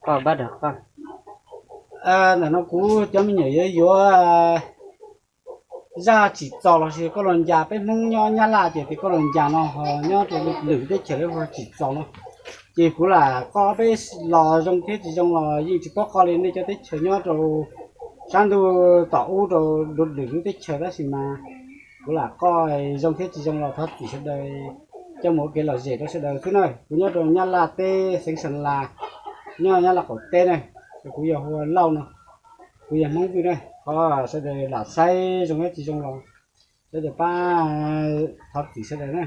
Ntawm no kuv cov me nyuam yuav yuav zaj tsim txom los sis koj los ncas, peb Hmoob nyob Nyab Laj ces tias koj los ncas no ho nyob rau lwm teb chaws lawv hu tsim txom no. Ces kuv lam qoj peb los zoo thiab tsis zoo los yeej tsis paub qoj li, nej cov teb chaws nyob rau sab ntuj tom ub rau lwm lub teb chaws, tab sis mas kuv lam qoj zoo thiab tsis zoo los thov txim sawv daws, coj mus ua kev lom zem rau sawv daws xwb na. Kuv nyob rau Nyab Laj teb xeev Xeem Las, nyob Nyab Laj qaum teb na. Kuv yog hu ua Lauj no, kuv yog Hmoob Vwj na. Thov sawv daws lam saib zoo thiab tsis zoo los sawv daws pab thov txim sawv daws na.